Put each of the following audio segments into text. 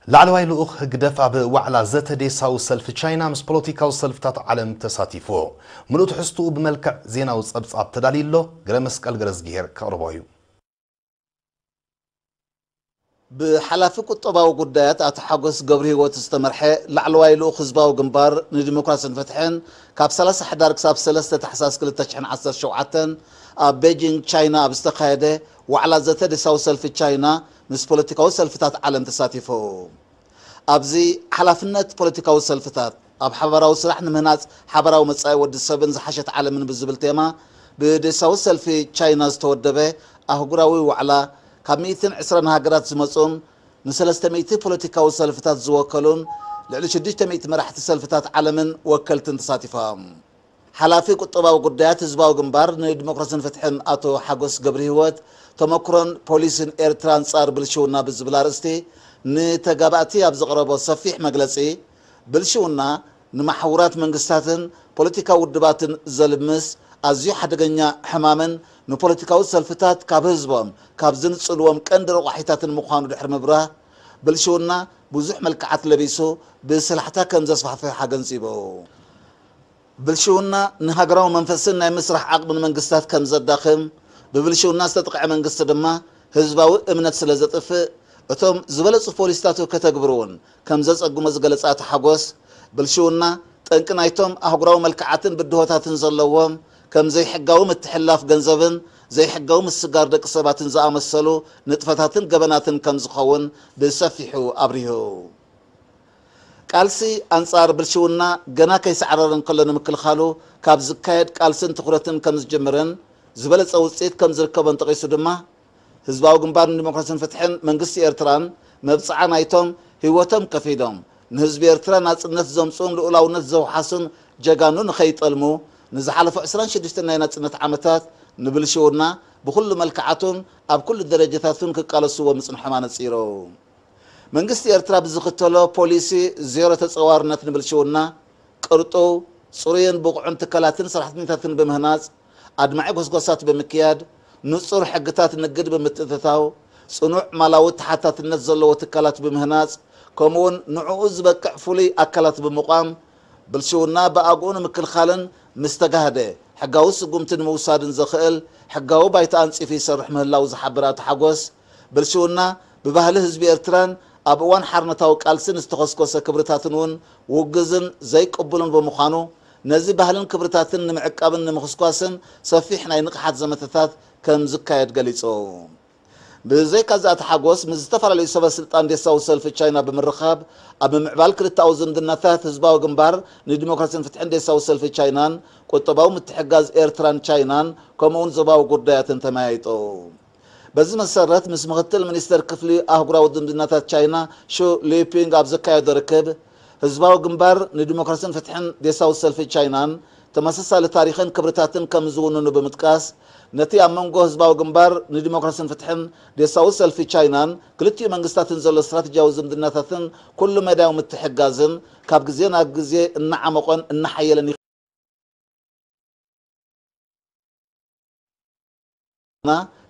ላዕለዋይ ልኡኽ ህግደፍ ኣብ ዋዕላ ዘተ ዴሳዊ ሰልፊ ቻይና ምስ ፖለቲካዊ ሰልፍታት ዓለም ተሳቲፉ። ምሉእ ትሕዝትኡ ብመልክዕ ዜናዊ ጸብጻብ ተዳልዩ ኣሎ። ገረመስቀል ገረዝጊሄር ከቕርቦ እዩ። ብሓላፊ ቁጠባዊ ጉዳያት ኣቶ ሓጎስ ገብረህይወት ዝተመርሐ ላዕለዋይ ልኡኽ ህዝባዊ ግንባር ንዲሞክራስን ፍትሕን ካብ ሰላሳ ሕዳር ክሳብ ሰለስተ ታሕሳስ ክልተ ሽሕን ዓሰርተ ሸውዓተን ኣብ ቤጂንግ ቻይና ኣብ ዝተኻየደ ዋዕላ ዘተ ዴሳዊ ሰልፊ ቻይና ምስ ፖለቲካዊ ሰልፍታት ዓለም ተሳቲፉ። ኣብዚ ሓላፍነት ፖለቲካዊ ሰልፍታት ኣብ ሓባራዊ ስራሕ ንምህናጽ ሓባራዊ መጻኢ ወዲ ሰብን ዝሓሸት ዓለምን ብዝብል ቴማ ብዴሳዊ ሰልፊ ቻይና ዝተወደበ ኣህጉራዊ ዋዕላ ካብ ሚእትን ዕስራን ሃገራት ዝመጹን ንሰለስተ ሚእቲ ፖለቲካዊ ሰልፍታት ዝወከሉን ልዕሊ ሽዱሽተ ሚእቲ መራሕቲ ሰልፍታት ዓለምን ወከልትን ተሳቲፎም። ሓላፊ ቁጠባዊ ጉዳያት ህዝባዊ ግንባር ንዲሞክራስን ፍትሕን ኣቶ ሓጎስ ገብረህይወት ተመክሮን ፖሊሲን ኤርትራ ኣንጻር ብልሽውና ብዝብል ኣርእስቲ ንተጋባእቲ ኣብ ዘቕረቦ ሰፊሕ መግለጺ፣ ብልሽውና ንማሕውራት መንግስታትን ፖለቲካዊ ውድባትን ዘልምስ ኣዝዩ ሓደገኛ ሕማምን ንፖለቲካዊ ሰልፍታት ካብ ህዝቦም ካብ ዝንጽልዎም ቀንዲ ረቋሒታትን ምዃኑ ድሕሪ ምብራህ፣ ብልሽውና ብዙሕ መልክዓት ለቢሱ ብሰላሕታ ከም ዘስፋሕፍሕ ኣገንጺቡ። ብልሽውና ንሃገራዊ መንፈስን ናይ ምስራሕ ዓቕምን መንግስታት ከም ዘዳኽም፣ ብብልሽውና ዝተጥቕዐ መንግስቲ ድማ ህዝባዊ እምነት ስለ ዘጥፍእ፣ እቶም ዝበለጹ ፖሊሲታቱ ከተግብሩ እውን ከም ዘጸግሞ ዝገለጸ ኣቶ ሓጎስ፣ ብልሽውና ጠንቂ ናይቶም ኣህጉራዊ መልክዓትን ብድሆታትን ዘለዎም ከም ዘይሕጋዊ ምትሕልላፍ ገንዘብን ዘይሕጋዊ ምስጋር ደቂ ሰባትን ዝኣመሰሉ ንጥፈታትን ገበናትን ከም ዝኸውን ብሰፊሑ ኣብሪሁ። ቃልሲ ኣንጻር ብልሽውና ገና ከይሰዕረረ እንከሎ ንምክልኻሉ ካብ ዝካየድ ቃልስን ትኹረትን ከም ዝጅምርን ዝበለጸ ውጽኢት ከም ዝርከቦን ጠቒሱ ድማ፣ ህዝባዊ ግንባር ንዲሞክራስን ፍትሕን መንግስቲ ኤርትራን መብጽዓ ናይቶም ህይወቶም ከፊሎም ንህዝቢ ኤርትራ ናጽነት ዘምጽኡን ልኡላውነት ዘውሓሱን ጀጋኑ ንኸይጠልሙ፣ ንዝሓለፉ ዕስራን ሽዱሽተን ናይ ናጽነት ዓመታት ንብልሽውና ብኹሉ መልክዓቱን ኣብ ኩሉ ደረጃታቱን ክቃለስዎ ምጽንሖም ኣነጺሩ። መንግስቲ ኤርትራ ብዝኽተሎ ፖሊሲ ዜሮ ተጸዋርነት ንብልሽውና፣ ቅርጡው፣ ጽሩይን ብቑዕን ትካላትን ሰራሕተኛታትን ብምህናጽ፣ ኣድማዒ ጎስጓሳት ብምክያድ፣ ንጹር ሕግታት ንግድ ብምትእትታው፣ ጽኑዕ ማላዊ ተሓታትነት ዘለዎ ትካላት ብምህናጽ፣ ከምኡውን ንዕኡ ዝበቅዕ ፍሉይ ኣካላት ብምቋም፣ ብልሽውና ብኣግኡ ንምክልኻልን ምስ ተጋህደ ሕጋዊ ስጉምቲ ንምውሳድን ዘኽእል ሕጋዊ ባይታ ኣንጺፉ ይሰርሕ ምህላው ዝሓብር ኣቶ ሓጎስ፣ ብልሽውና ብባህሊ ህዝቢ ኤርትራን ኣብ እዋን ሓርነታዊ ቃልስን ዝተኾስኮሰ ክብርታትን እውን ውግዝን ዘይቅብሉን ብምዃኑ፣ ነዚ ባህልን ክብርታትን ንምዕቃብን ንምኹስኳስን ሰፊሕ ናይ ንቕሓት ዘመተታት ከም ዝካየድ ገሊጹ። ብዘይካዚ ኣቶ ሓጎስ ምስ ዝተፈላለዩ ሰበ ስልጣን ዴሳዊ ሰልፊ ቻይና ብምርኻብ፣ ኣብ ምምዕባል ክልተኣዊ ዝምድናታት ህዝባዊ ግንባር ንዲሞክራሲን ፍትሕን ዴሳዊ ሰልፊ ቻይናን ቁጠባዊ ምትሕግጋዝ ኤርትራን ቻይናን ከምኡውን ዞባዊ ጉዳያትን ተመያይጡ። በዚ መሰረት ምስ ምኽትል ሚኒስተር ክፍሊ ኣህጉራዊ ዝምድናታት ቻይና ሹ ሊፒንግ ኣብ ዘካየዶ ርክብ፣ ህዝባዊ ግንባር ንዲሞክራሲን ፍትሕን ዴሳዊ ሰልፊ ቻይናን ተመሳሳሊ ታሪኽን ክብርታትን ከም ዝውንኑ ብምጥቃስ፣ ነቲ ኣብ መንጎ ህዝባዊ ግንባር ንዲሞክራሲን ፍትሕን ዴሳዊ ሰልፊ ቻይናን ክልቲኡ መንግስታትን ዘሎ ስትራቴጂያዊ ዝምድናታትን ኩሉ መዳያዊ ምትሕግጋዝን ካብ ግዜ ናብ ግዜ እናዓመቖን እናሓየለን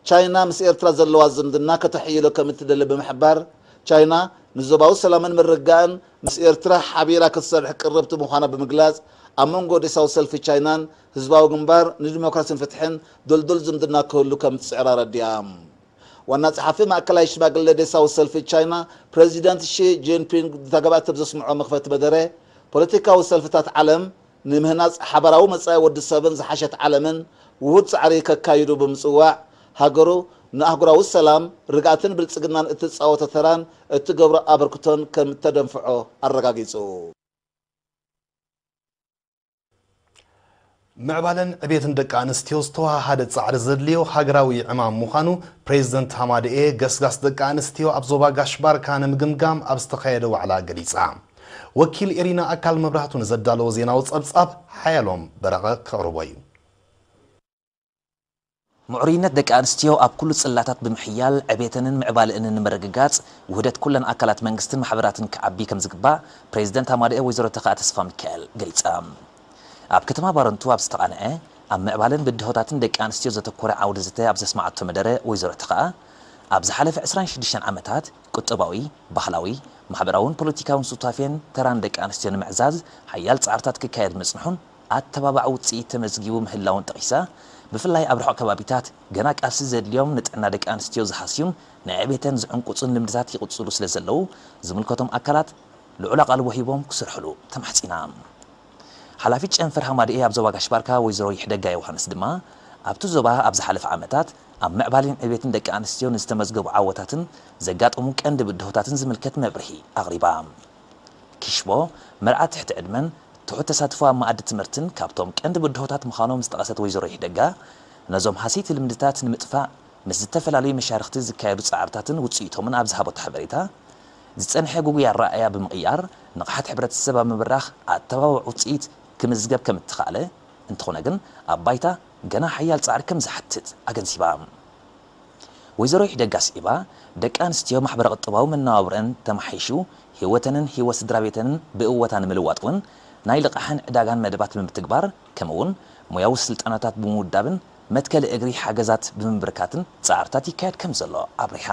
ቻይና ምስ ኤርትራ ዘለዋ ዝምድና ከተሕይሎ ከም እትደሊ ብምሕባር፣ ቻይና ንዞባዊ ሰላምን ምርግጋእን ምስ ኤርትራ ሓቢራ ክትሰርሕ ቅርብቲ ምዃና ብምግላጽ፣ ኣብ መንጎ ዴሳዊ ሰልፊ ቻይናን ህዝባዊ ግንባር ንዲሞክራሲን ፍትሕን ድልዱል ዝምድና ክህሉ ከም እትጽዕር ኣረዲኣ። ዋና ጸሓፊ ማእከላይ ሽማግለ ዴሳዊ ሰልፊ ቻይና ፕረዚደንት ሺ ጂንፒንግ ንተጋባእቲ ኣብ ዘስምዖ መኽፈቲ መደረ፣ ፖለቲካዊ ሰልፍታት ዓለም ንምህናጽ ሓባራዊ መጻኢ ወዲ ሰብን ዝሓሸት ዓለምን ውሁድ ጻዕሪ ከካይዱ ብምጽዋዕ፣ ሃገሩ ንኣህጉራዊ ሰላም፣ ርግኣትን ብልጽግናን እትጻወቶ ተራን እትገብሮ ኣበርክቶን ከም እተደንፍዖ ኣረጋጊጹ። ምዕባለን ዕቤትን ደቂ ኣንስትዮ ዝተወሃሃደ ጻዕሪ ዘድልዮ ሃገራዊ ዕማም ምዃኑ ፕሬዚደንት ሃማደኤ ገስጋስ ደቂ ኣንስትዮ ኣብ ዞባ ጋሽ ባርካ ንምግምጋም ኣብ ዝተኻየደ ዋዕላ ገሊጻ። ወኪል ኤሪና ኣካል መብራህቱ ንዘዳለዎ ዜናዊ ጸብጻብ ሓያሎም በረቐ ከቕርቦ እዩ። ምዕሩይነት ደቂ ኣንስትዮ ኣብ ኩሉ ጽላታት ብምሕያል ዕቤተንን ምዕባልአንን ንምርግጋጽ ውህደት ኩለን ኣካላት መንግስትን ማሕበራትን ክዓቢ ከም ዝግባእ ፕሬዚደንት ሃማደኤ ወይዘሮ ተኽኣ ተስፋ ሚካኤል ገሊጻ። ኣብ ከተማ ባረንቱ ኣብ ዝተቓንዐ ኣብ ምዕባለን ብድሆታትን ደቂ ኣንስትዮ ዘተኮረ ዓውደ ዘተ ኣብ ዘስማዓቶ መደረ ወይዘሮ ተኽኣ ኣብ ዝሓለፈ ዕስራን ሽዱሽተን ዓመታት ቁጠባዊ፣ ባህላዊ፣ ማሕበራውን ፖለቲካውን ሱታፌን ተራን ደቂ ኣንስትዮ ንምዕዛዝ ሓያል ጻዕርታት ክካየድ ምጽንሑን ኣተባባዕ ውጽኢት ተመዝጊቡ ምህላውን ጠቒሳ፣ ብፍላይ ኣብ ርሑቕ ከባቢታት ገና ቃልሲ ዘድልዮም ንጥዕና ደቂ ኣንስትዮ ዝሃስዩን ንዕቤተን ዝዕንቁጹን ልምድታት ይቕጽሉ ስለ ዘለዉ ዝምልከቶም ኣካላት ልዑል ኣቓልቦ ሂቦም ክሰርሕሉ ተማሕጺና። ሓላፊት ጨንፈር ሃማደኤ ኣብ ዞባ ጋሽ ባርካ ወይዘሮ ይሕደጋ ዮሃንስ ድማ ኣብቲ ዞባ ኣብ ዝሓለፈ ዓመታት ኣብ ምዕባሌን ዕቤትን ደቂ ኣንስትዮ ንዝተመዝገቡ ዓወታትን ዘጋጠሙ ቀንዲ ብድሆታትን ዝምልከት መብርሂ ኣቕሪባ። ኪሽቦ፣ መርዓ ትሕቲ ዕድመን ትሑት ተሳትፎ ኣብ መኣዲ ትምህርትን ካብቶም ቀንዲ ብድሆታት ምዃኖም ዝጠቐሰት ወይዘሮ ይሕደጋ፣ ነዞም ሃሰይቲ ልምድታት ንምጥፋእ ምስ ዝተፈላለዩ መሻርኽቲ ዝካየዱ ጻዕርታትን ውጽኢቶምን ኣብ ዝሃበቶ ሓበሬታ፣ ዝጸንሐ ጉጉይ ኣረኣእያ ብምቕያር ንቕሓት ሕብረተሰብ ኣብ ምብራኽ ኣተባባዕ ውጽኢት ክምዝገብ ከም እተኻእለ፣ እንተኾነ ግን ኣብ ባይታ ገና ሓያል ጻዕሪ ከም ዝሓትት ኣገንዚባ። ወይዘሮ ይሕደጋ ስዒባ፣ ደቂ ኣንስትዮ ማሕበረ ቁጠባዊ መነባብሮኣን ተማሓይሹ ህይወተንን ህይወት ስድራ ቤተንን ብእወታ ንምልዋጥ እውን ናይ ልቓሕን ዕዳጋን መደባት ብምትግባር ከምኡውን ሞያዊ ስልጠናታት ብምውዳብን መትከሊ እግሪ ሓገዛት ብምብርካትን ጻዕርታት ይካየድ ከም ዘሎ ኣብሪሃ።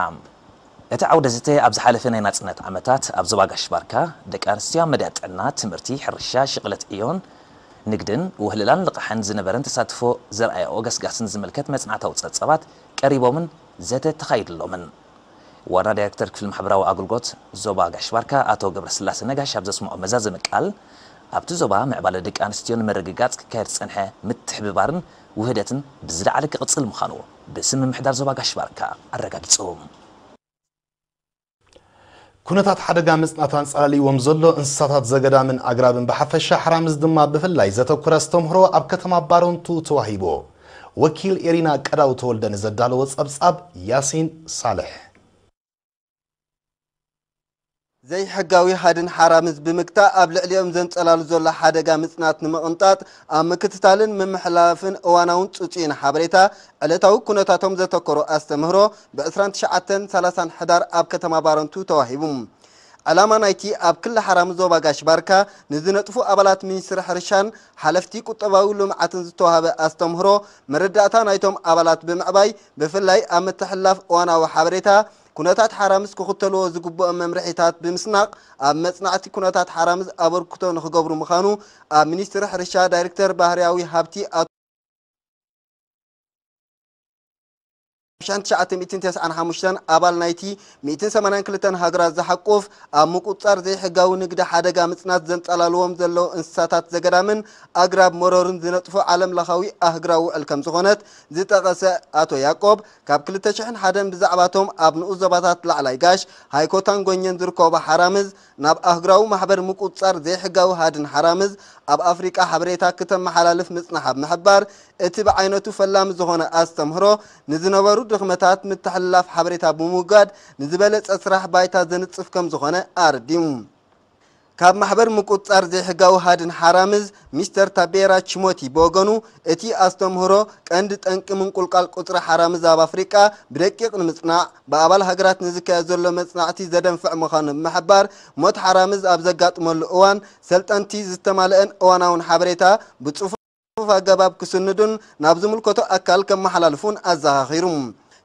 እቲ ዓውደ ዘተ ኣብ ዝሓለፈ ናይ ናጽነት ዓመታት ኣብ ዞባ ጋሽ ባርካ ደቂ ኣንስትዮ ኣብ መዳይ ጥዕና፣ ትምህርቲ፣ ሕርሻ፣ ሽቕለት ዕዮን ንግድን ውህልላን ልቓሕን ዝነበረን ተሳትፎ ዘርኣየኦ ገስጋስን ዝምልከት መጽናዕታዊ ጸብጻባት ቀሪቦምን ዘተ ተኻይድሎምን። ዋና ዳይሬክተር ክፍሊ ማሕበራዊ ኣገልግሎት ዞባ ጋሽ ባርካ ኣቶ ገብረስላሴ ነጋሽ ኣብ ዘስምዖ መዛዘሚ ቃል፣ ኣብቲ ዞባ ምዕባለ ደቂ ኣንስትዮ ንምርግጋጽ ክካየድ ዝጸንሐ ምትሕብባርን ውህደትን ብዝለዓለ ክቕጽል ምዃኑ ብስም ምምሕዳር ዞባ ጋሽ ባርካ ኣረጋጊጹ። ኩነታት ሓደጋ ምጽናት ኣንጸላልይዎም ዘሎ እንስሳታት ዘገዳምን ኣግራብን ብሓፈሻ ሓራምዝ ድማ ብፍላይ ዘተኩረ ኣስተምህሮ ኣብ ከተማ ባረንቱ ተዋሂቡ። ወኪል ኤሪና ቀዳው ተወልደ ንዘዳለዎ ጸብጻብ ያሲን ሳልሕ። ዘይሕጋዊ ሃድን ሓራምዝ ብምግታእ ኣብ ልዕሊኦም ዘንጸላሉ ዘሎ ሓደጋ ምጽናት ንምቕንጣጥ ኣብ ምክትታልን ምምሕላፍን እዋናውን ጽጹይን ሓበሬታ ዕለታዊ ኩነታቶም ዘተኮሮ ኣስተምህሮ ብ ዕስራን ትሽዓተን ሰላሳን ሕዳር ኣብ ከተማ ባረንቱ ተዋሂቡ። ዕላማ ናይቲ ኣብ ክሊ ሓራምዝ ዞባ ጋሽ ባርካ ንዝነጥፉ ኣባላት ሚኒስትሪ ሕርሻን ሓለፍቲ ቁጠባዊ ልምዓትን ዝተዋህበ ኣስተምህሮ መረዳእታ ናይቶም ኣባላት ብምዕባይ ብፍላይ ኣብ ምትሕልላፍ እዋናዊ ሓበሬታ ኩነታት ሓራምዝ ክኽተልዎ ዝግብኦም መምርሒታት ብምስናቕ ኣብ መጽናዕቲ ኩነታት ሓራምዝ ኣበርክቶ ንኽገብሩ ምዃኑ ኣብ ሚኒስትሪ ሕርሻ ዳይሬክተር ባህርያዊ ሃብቲ ኣቶ ሻን ትሽዓተ ሚእትን ተስዓን ሓሙሽተን ኣባል ናይቲ ሚእትን ሰማንያን ክልተን ሃገራት ዝሓቁፍ ኣብ ምቁጽጻር ዘይሕጋዊ ንግዲ ሓደጋ ምጽናት ዘንጸላልዎም ዘለዉ እንስሳታት ዘገዳምን ኣግራብ መሮርን ዝነጥፉ ዓለም ለኻዊ ኣህግራዊ ውዕል ከም ዝኾነት ዝጠቐሰ ኣቶ ያቆብ፣ ካብ ክልተ ሽሕን ሓደን ብዛዕባቶም ኣብ ንኡስ ዞባታት ላዕላይ ጋሽ፣ ሃይኮታን ጎኘን ዝርከቡ ሓራምዝ ናብ ኣህግራዊ ማሕበር ምቁጽጻር ዘይሕጋዊ ሃድን ሓራምዝ ኣብ ኣፍሪቃ ሓበሬታ ክተመሓላልፍ ምጽናሓ ብምሕባር፣ እቲ ብዓይነቱ ፈላሚ ዝኾነ ኣስተምህሮ ንዝነበሩ ድኽመታት ምትሕልላፍ ሓበሬታ ብምውጋድ ንዝበለጸ ስራሕ ባይታ ዘንጽፍ ከም ዝኾነ ኣረዲሙ። ካብ ማሕበር ምቁጽጻር ዘይሕጋዊ ሃድን ሓራምዝ ሚስተር ታቤራ ቺሞቲ ብወገኑ፣ እቲ ኣስተምህሮ ቀንዲ ጠንቂ ምንቁልቃል ቁጽሪ ሓራምዝ ኣብ ኣፍሪቃ ብደቂቕ ንምጽናዕ ብኣባል ሃገራት ንዝካየድ ዘሎ መጽናዕቲ ዘደንፍዕ ምዃኑ ብምሕባር፣ ሞት ሓራምዝ ኣብ ዘጋጥመሉ እዋን ሰልጠንቲ ዝተማልአን እዋናውን ሓበሬታ ብጽፉፍ ኣገባብ ክስንዱን ናብ ዝምልከቶ ኣካል ከመሓላልፉን ኣዘኻኺሩ።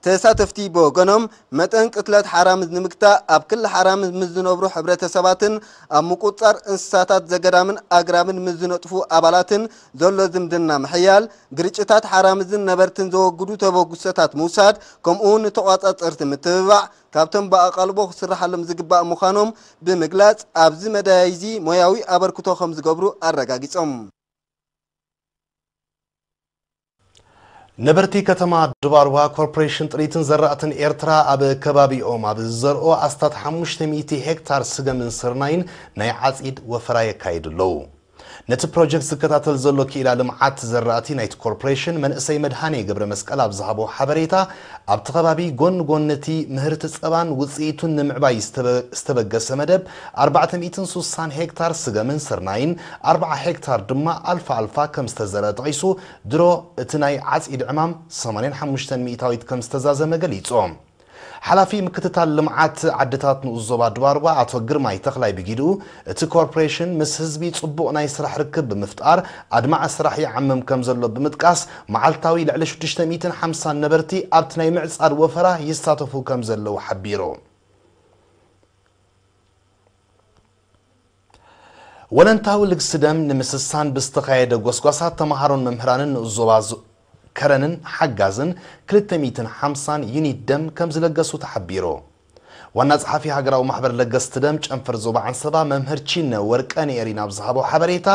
ተሳተፍቲ ብወገኖም፣ መጠን ቅትለት ሓራምዝ ንምግታእ ኣብ ክሊ ሓራምዝ ምስ ዝነብሩ ሕብረተሰባትን ኣብ ምቁጽጻር እንስሳታት ዘገዳምን ኣግራብን ምስ ዝነጥፉ ኣባላትን ዘሎ ዝምድና ምሕያል፣ ግርጭታት ሓራምዝን ነበርትን ዘወግዱ ተበግሶታት ምውሳድ፣ ከምኡውን ንተቋጻጸርቲ ምትብባዕ ካብቶም ብኣቓልቦ ክስርሓሎም ዝግባእ ምዃኖም ብምግላጽ፣ ኣብዚ መዳይ እዚ ሞያዊ ኣበርክቶ ከም ዝገብሩ ኣረጋጊጾም። ነበርቲ ከተማ ድባርዋ ኮርፖሬሽን ጥሪትን ዘራእትን ኤርትራ ኣብ ከባቢኦም ኣብ ዝዘርኦ ኣስታት ሓሙሽተ ሚእቲ ሄክታር ስገምን ስርናይን ናይ ዓጺድ ወፈራ የካይዱ ኣለዉ። ነቲ ፕሮጀክት ዝከታተል ዘሎ ክኢላ ልምዓት ዘራእቲ ናይቲ ኮርፖሬሽን መንእሰይ መድሃኔ ገብረ መስቀል ኣብ ዝሃቦ ሓበሬታ፣ ኣብቲ ከባቢ ጎኒ ጎኒ እቲ ምህርቲ ጸባን ውጽኢቱን ንምዕባይ ዝተበ-፣ ዝተበገሰ መደብ ኣርባዕተ ሚእትን ስሳን ሄክታር ስገምን ስርናይን፣ ኣርብዓ ሄክታር ድማ ኣልፋ ኣልፋ ከም ዝተዘርአ ጠቒሱ፣ ድሮ እቲ ናይ ዓጺድ ዕማም ሰማንያን ሓሙሽተን ሚእታዊት ከም ዝተዛዘመ ገሊጹ። ሓላፊ ምክትታል ልምዓት ዓድታት ንኡስ ዞባ ድባርባ ኣቶ ግርማይ ተኽላይ ብጊድኡ፣ እቲ ኮርፖሬሽን ምስ ህዝቢ ጽቡቕ ናይ ስራሕ ርክብ ብምፍጣር ኣድማዒ ስራሕ ይዓምም ከም ዘሎ ብምጥቃስ፣ መዓልታዊ ልዕሊ ሽዱሽተ ሚእትን ሓምሳን ነበርቲ ኣብቲ ናይ ምዕጻድ ወፈራ ይሳተፉ ከም ዘለዉ ሓቢሩ። ወለንታዊ ልግሲ ደም ንምስሳን ብዝተኻየደ ጎስጓሳት ተምሃሮን መምህራንን ንኡስ ዞባ ዞ-፣ ከረንን ሓጋዝን ክልተ ሚእትን ሓምሳን ዩኒት ደም ከም ዝለገሱ ተሓቢሩ። ዋና ጸሓፊ ሃገራዊ ማሕበር ለገስቲ ደም ጨንፈር ዞባ ዓንሰባ መምህር ቺነ ወርቀ ንኤሪና ኣብ ዝሃቦ ሓበሬታ፣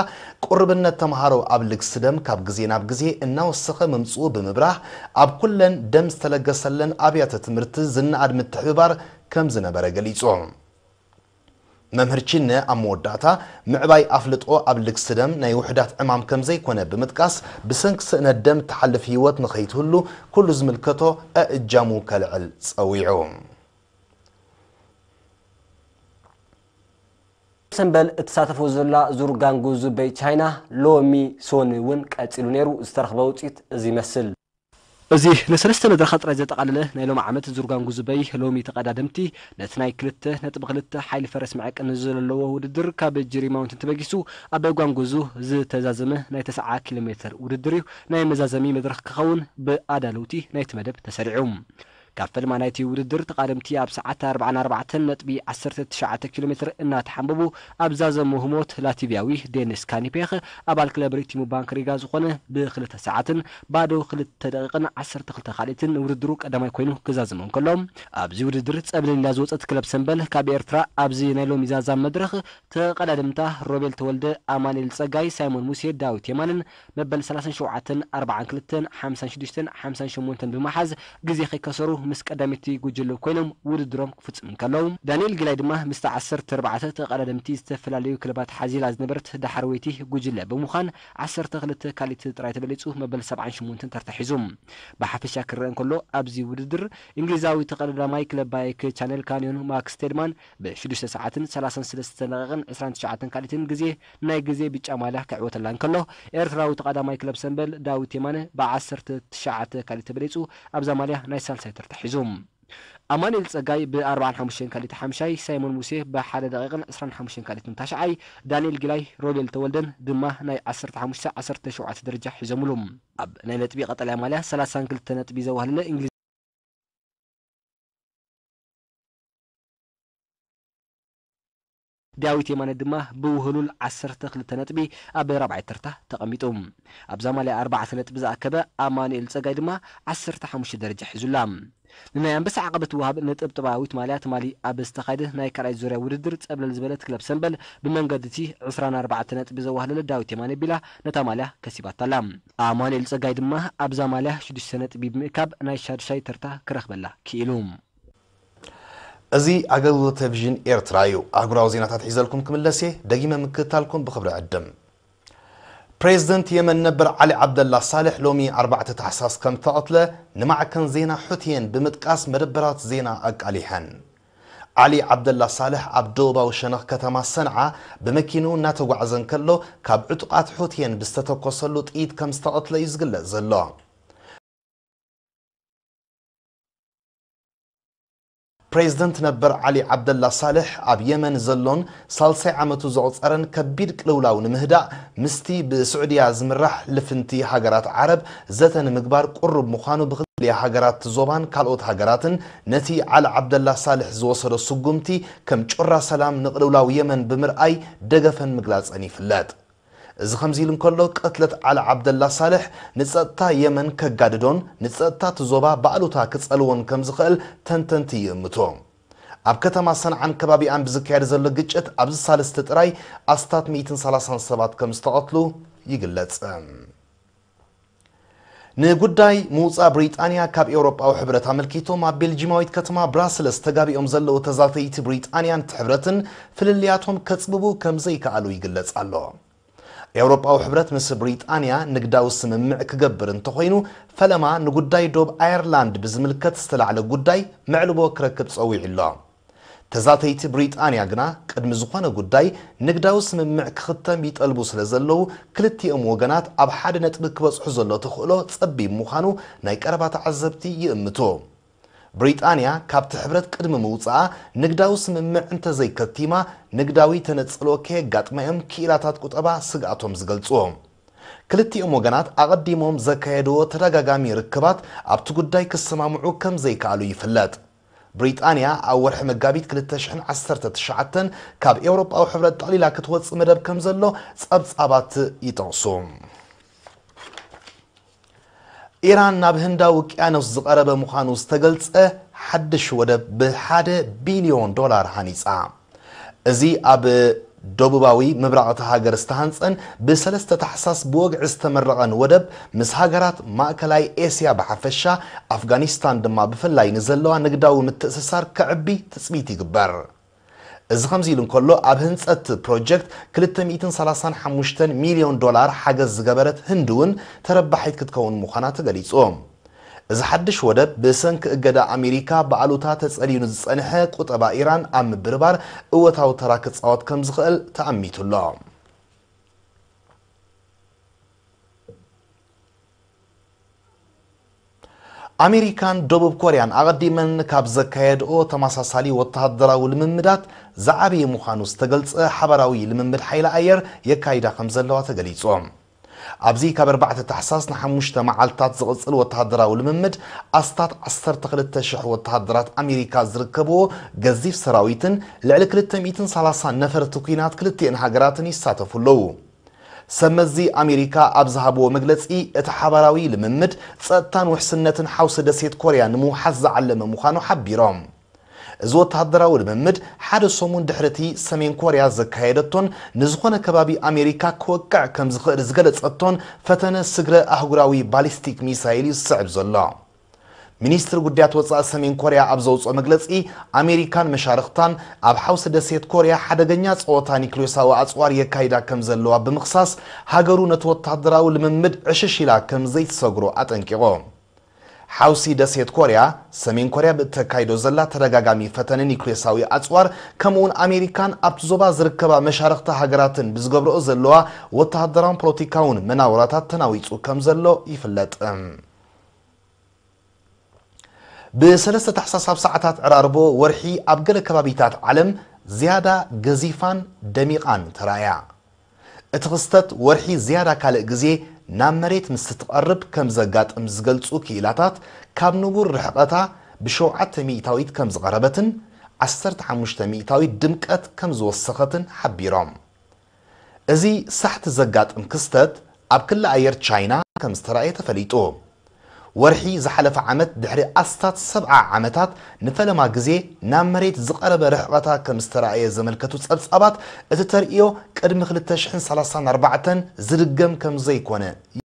ቁርብነት ተምሃሮ ኣብ ልግሲ ደም ካብ ግዜ ናብ ግዜ እናወሰኸ ምምጽኡ ብምብራህ፣ ኣብ ኩለን ደም ዝተለገሰለን ኣብያተ ትምህርቲ ዝነኣድ ምትሕብባር ከም ዝነበረ ገሊጹ። መምህር ቺነ ኣብ መወዳእታ፣ ምዕባይ ኣፍልጦ ኣብ ልግሲ ደም ናይ ውሑዳት ዕማም ከም ዘይኮነ ብምጥቃስ፣ ብሰንኪ ስእነት ደም እትሓልፍ ህይወት ንኸይትህሉ ኩሉ ዝምልከቶ ኣእጃሙ ከልዕል ጸዊዑ። ሰንበል እትሳተፎ ዘላ ዙር ጋንጉ ዙበይ ቻይና ሎሚ ሶኒ እውን ቀጺሉ ነይሩ። ዝተረኽበ ውጽኢት እዚ ይመስል። እዚ ንሰለስተ መድረኻት ጥራይ ዘጠቓለለ ናይ ሎሚ ዓመት ዙር ጋንጉ ዙበይ ሎሚ ተቐዳደምቲ ነቲ ናይ ክልተ ነጥቢ ክልተ ሓይሊ ፈረስ መዐቀኒ ዘለዎ ውድድር ካብ ጅሪ ማውንትን ተበጊሱ ኣብ ጓንጉዙ ዝተዛዘመ ናይ ተስዓ ኪሎ ሜትር ውድድር እዩ። ናይ መዛዘሚ መድረኽ ክኸውን ብኣዳለውቲ ናይቲ መደብ ተሰሪዑ። ካብ ፈልማ ናይቲ ውድድር ተቓደምቲ ኣብ ሰዓት ኣርባዓን ኣርባዕተን ነጥቢ ዓሰርተ ትሽዓተ ኪሎ ሜትር እናተሓንበቡ ኣብ ዛዘሞ ህሞት ላቲቪያዊ ዴኒስ ካኒፔኽ ኣባል ክለብ ሪቲሙ ባንክ ሪጋ ዝኾነ ብክልተ ሰዓትን ባዶ ክልተ ደቂቕን ዓሰርተ ክልተ ካልኢትን ውድድሩ ቀዳማይ ኮይኑ ክዛዘም እንከሎ፣ ኣብዚ ውድድር ጸብለል ኢላ ዝወጸት ክለብ ሰንበል ካብ ኤርትራ ኣብዚ ናይ ሎሚ ዛዛም መድረኽ ተቐዳደምታ ሮቤል ተወልደ፣ ኣማኑኤል ጸጋይ፣ ሳይሞን ሙሴ፣ ዳዊት የማንን መበል ሰላሳን ሸውዓተን፣ ኣርባዓን ክልተን፣ ሓምሳን ሽዱሽተን፣ ሓምሳን ሸሞንተን ብምሓዝ ግዜ ከይከሰሩ ምስ ቀዳመይቲ ጉጅለ ኮይኖም ውድድሮም ክፍጽሙ እንከለዉ፣ ዳንኤል ጊላይ ድማ ምስቲ ዓሰርተ ኣርባዕተ ተቐዳደምቲ ዝተፈላለዩ ክለባት ሓዚላ ዝነበረት ዳሕረወይቲ ጉጅለ ብምዃን ዓሰርተ ክልተ ካልኢት ጥራይ ተበሊጹ መበል ሰብዓን ሸሞንተን ተርታ ሒዙ። ብሓፈሻ ክረአ እንከሎ ኣብዚ ውድድር እንግሊዛዊ ተቐዳዳማይ ክለብ ባየክ ቻነል ካንዮን ማክስ ቴድማን ብሽዱሽተ ሰዓትን ሰላሳን ሰለስተን ደቂቕን ዕስራን ትሽዓተን ካልኢትን ግዜ ናይ ግዜ ብጫ ማልያ ክዕወተላ እንከሎ፣ ኤርትራዊ ተቐዳማይ ክለብ ሰንበል ዳዊት የማነ ብዓሰርተ ትሽዓተ ካልኢት ተበሊጹ ኣብዛ ማልያ ናይ ሳልሳይ ተርታ ሒዙ። ኣማኑኤል ጸጋይ ብኣርባዓን ሓሙሽተን ካልኢት ሓምሻይ፣ ሳይሞን ሙሴ ብሓደ ደቂቕን ዕስራን ሓሙሽተን ካልኢትን ታሽዓይ፣ ዳንኤል ጊላይ፣ ሮቤል ተወልደን ድማ ናይ ዓሰርተ ሓሙሽተ ዓሰርተ ሸውዓተ ደረጃ ሒዞምሉ። ኣብ ናይ ነጥቢ ቀጠልያ ማልያ ሰላሳን ክልተ ነጥቢ ዘዋህለለ እንግሊዝ ዳዊት የማነ ድማ ብውህሉል ዓሰርተ ክልተ ነጥቢ ኣብ ራብዓይ ተርታ ተቐሚጡ። ኣብዛ ማልያ ኣርባዕተ ነጥቢ ዝኣከበ ኣማኑኤል ጸጋይ ድማ ዓሰርተ ሓሙሽተ ደረጃ ሒዙላ። ንናይ ኣንበሳ ዓቐበት ወሃብ ነጥብ ጥባዊት ማልያ ትማሊ ኣብ ዝተኻየደ ናይ ካልኣይ ዙርያ ውድድር ጸብለል ዝበለት ክለብ ሰንበል ብመንገዲ እቲ ዕስራን ኣርባዕተ ነጥቢ ዘዋህለለ ዳዊት የማነ ቢላ ነታ ማልያ ከሲባታላ። ኣማኑኤል ጸጋይ ድማ ኣብዛ ማልያ ሽዱሽተ ነጥቢ ብምእካብ ናይ ሻድሻይ ተርታ ክረኽበላ ክኢሉ። እዚ ኣገልግሎት ቴሌቪዥን ኤርትራ እዩ። ኣህጉራዊ ዜናታት ሒዘልኩም ክምለስ እየ። ደጊመ ምክትታልኩም ብኽብሪ ዕድም። ፕሬዝደንት የመን ነበር ዓሊ ዓብደላ ሳልሕ ሎሚ ኣርባዕተ ታሕሳስ ከም ተቐትለ ንማዕከን ዜና ሑቲየን ብምጥቃስ መደበራት ዜና ኣቃሊሐን። ዓሊ ዓብደላ ሳልሕ ኣብ ደቡባዊ ሸነኽ ከተማ ሰንዓ ብመኪንኡ እናተጓዕዘ እንከሎ ካብ ዕጡቓት ሑቲየን ብዝተተኮሰሉ ጥይት ከም ዝተቐትለ እዩ ዝግለጽ ዘሎ። ፕሬዝደንት ነበር ዓሊ ዓብደላ ሳልሕ ኣብ የመን ዘሎን ሳልሳይ ዓመቱ ዘቑጸረን ከቢድ ቅልውላው ንምህዳእ ምስቲ ብስዑድያ ዝምራሕ ልፍንቲ ሃገራት ዓረብ ዘተ ንምግባር ቅሩብ ምዃኑ ብክልቲኡ ሃገራት ዞባን ካልኦት ሃገራትን ነቲ ዓሊ ዓብደላ ሳልሕ ዝወሰዶ ስጉምቲ ከም ጩራ ሰላም ንቅልውላው የመን ብምርኣይ ደገፈን ምግላጸን ይፍለጥ። እዚ ከምዚ ኢሉ እንከሎ፣ ቅትለት ዓሊ ዓብደላ ሳልሕ ንጸጥታ የመን ከጋድዶን ንጸጥታ እቲ ዞባ ብኣሉታ ክጸልዎን ከም ዝኽእል ተንተንቲ ይእምቱ። ኣብ ከተማ ሰንዓን ከባቢኣን ብዝካየድ ዘሎ ግጭት ኣብዚ ሳልስቲ ጥራይ ኣስታት ሚእትን ሰላሳን ሰባት ከም ዝተቐትሉ ይግለጽ። ንጉዳይ ምውጻእ ብሪጣንያ ካብ ኤውሮጳዊ ሕብረት ኣመልኪቶም ኣብ ቤልጂማዊት ከተማ ብራስለስ ተጋቢኦም ዘለዉ ተዛተይቲ ብሪጣንያን እቲ ሕብረትን ፍልልያቶም ከጽብቡ ከም ዘይከኣሉ ይግለጽ ኣሎ። ኤውሮጳዊ ሕብረት ምስ ብሪጣንያ ንግዳዊ ስምምዕ ክገብር እንተኾይኑ፣ ፈለማ ንጉዳይ ዶብ ኣየርላንድ ብዝምልከት ዝተላዕለ ጉዳይ መዕልቦ ክረክብ ጸዊዑ ኣሎ። ተዛተይቲ ብሪጣንያ ግና ቅድሚ ዝኾነ ጉዳይ ንግዳዊ ስምምዕ ክኽተም ይጠልቡ ስለ ዘለዉ፣ ክልቲኦም ወገናት ኣብ ሓደ ነጥቢ ክበጽሑ ዘሎ ተኽእሎ ጸቢብ ምዃኑ ናይ ቀረባ ተዓዘብቲ ይእምቱ። ብሪጣንያ ካብቲ ሕብረት ቅድሚ ምውጻኣ ንግዳዊ ስምምዕ እንተዘይከቲማ፣ ንግዳዊ ተነጽሎ ከየጋጥማ እዮም ክኢላታት ቁጠባ ስግኣቶም ዝገልጹ። ክልቲኦም ወገናት ኣቐዲሞም ዘካየድዎ ተደጋጋሚ ርክባት ኣብቲ ጉዳይ ክሰማምዑ ከም ዘይከኣሉ ይፍለጥ። ብሪጣንያ ኣብ ወርሒ መጋቢት ክልተ ሽሕን ዓሰርተ ትሽዓተን ካብ ኤውሮጳዊ ሕብረት ጠቕሊላ ክትወጽእ መደብ ከም ዘሎ ጸብጻባት ይጠቕሱ። ኢራን ናብ ህንዳዊ ውቅያኖስ ዝቐረበ ምዃኑ ዝተገልጸ ሓድሽ ወደብ ብሓደ ቢልዮን ዶላር ሃኒጻ። እዚ ኣብ ደቡባዊ ምብራቕ እታ ሃገር ዝተሃንጸን ብሰለስተ ታሕሳስ ብወግዒ ዝተመረቐን ወደብ ምስ ሃገራት ማእከላይ ኤስያ ብሓፈሻ ኣፍጋኒስታን ድማ ብፍላይ ንዘለዋ ንግዳዊ ምትእስሳር ከዕቢ ትጽቢት ይግበር። እዚ ከምዚ ኢሉ እንከሎ ኣብ ህንጸት ፕሮጀክት ክልተ ሚእትን ሰላሳን ሓሙሽተን ሚልዮን ዶላር ሓገዝ ዝገበረት ህንድ እውን ተረባሒት ክትከውን ምዃና ተገሊጹ። እዚ ሓድሽ ወደብ ብሰንኪ እገዳ ኣሜሪካ ብኣሉታ ተጸልዩ ንዝጸንሐ ቁጠባ ኢራን ኣብ ምብርባር እወታዊ ተራ ክጻወት ከም ዝኽእል ተኣሚቱ ኣሎ። ኣሜሪካን ደቡብ ኮርያን ኣቐዲመን ካብ ዘካየድኦ ተመሳሳሊ ወተሃደራዊ ልምምዳት ዝዓበየ ምዃኑ ዝተገልጸ ሓባራዊ ልምምድ ሓይሊ ኣየር የካይዳ ከም ዘለዋ ተገሊጹ። ኣብዚ ካብ ኣርባዕተ ታሕሳስ ንሓሙሽተ መዓልታት ዝቕጽል ወተሃደራዊ ልምምድ ኣስታት ዓሰርተ ክልተ ሽሕ ወተሃደራት ኣሜሪካ ዝርከብዎ ገዚፍ ሰራዊትን ልዕሊ ክልተ ሚእትን ሰላሳን ነፈርቲ ኲናት ክልቲኤን ሃገራትን ይሳተፉ ኣለዉ። ሰብ መዚ ኣሜሪካ ኣብ ዝሃብዎ መግለጺ፣ እቲ ሓባራዊ ልምምድ ጸጥታን ውሕስነትን ሓውሲ ደሴት ኮርያ ንምውሓስ ዝዓለመ ምዃኑ ሓቢሮም። እዚ ወተሃደራዊ ልምምድ ሓደ ሰሙን ድሕሪ እቲ ሰሜን ኮርያ ዘካየደቶን ንዝኾነ ከባቢ ኣሜሪካ ክወቅዕ ከም ዝኽእል ዝገለጸቶን ፈተነ ስግረ ኣህጉራዊ ባሊስቲክ ሚሳይል እዩ ዝስዕብ ዘሎ። ሚኒስትሪ ጉዳያት ወጻኢ ሰሜን ኮርያ ኣብ ዘውጽኦ መግለጺ፣ ኣሜሪካን መሻርኽታን ኣብ ሓውሲ ደሴት ኮርያ ሓደገኛ ጸወታ ኒክሌሳዊ ኣጽዋር የካይዳ ከም ዘለዋ ብምኽሳስ፣ ሃገሩ ነቲ ወተሃደራዊ ልምምድ ዕሽሽ ኢላ ከም ዘይትሰግሮ ኣጠንቂቑ። ሓውሲ ደሴት ኮርያ፣ ሰሜን ኮርያ ብእተካይዶ ዘላ ተደጋጋሚ ፈተነ ኒክሌሳዊ ኣጽዋር፣ ከምኡውን ኣሜሪካን ኣብቲ ዞባ ዝርከባ መሻርኽቲ ሃገራትን ብዝገብረኦ ዘለዋ ወተሃደራውን ፖለቲካውን መናውራታት ተናዊጹ ከም ዘሎ ይፍለጥ። ብሰለስተ ታሕሳስ ኣብ ሰዓታት ዕራርቦ ወርሒ ኣብ ገለ ከባቢታት ዓለም ዝያዳ ገዚፋን ደሚቓን ተራእያ። እቲ ክስተት ወርሒ ዝያዳ ካልእ ግዜ ናብ መሬት ምስ ትቐርብ ከም ዘጋጥም ዝገልጹ ክኢላታት፣ ካብ ንቡር ርሕቐታ ብሸውዓተ ሚእታዊት ከም ዝቐረበትን ዓሰርተ ሓሙሽተ ሚእታዊት ድምቀት ከም ዝወሰኸትን ሓቢሮም። እዚ ሳሕቲ ዘጋጥም ክስተት ኣብ ክሊ ኣየር ቻይና ከም ዝተራእየ ተፈሊጡ። ወርሒ ዝሓለፈ ዓመት ድሕሪ ኣስታት ሰብዓ ዓመታት ንፈለማ ግዜ ናብ መሬት ዝቐረበ ርሕቐታ ከም ዝተራእየ ዘመልከቱ ጸብጻባት፣ እቲ ተርእዮ ቅድሚ ክልተ ሽሕን ሰላሳን ኣርባዕተን ዝድገም ከም ዘይኮነ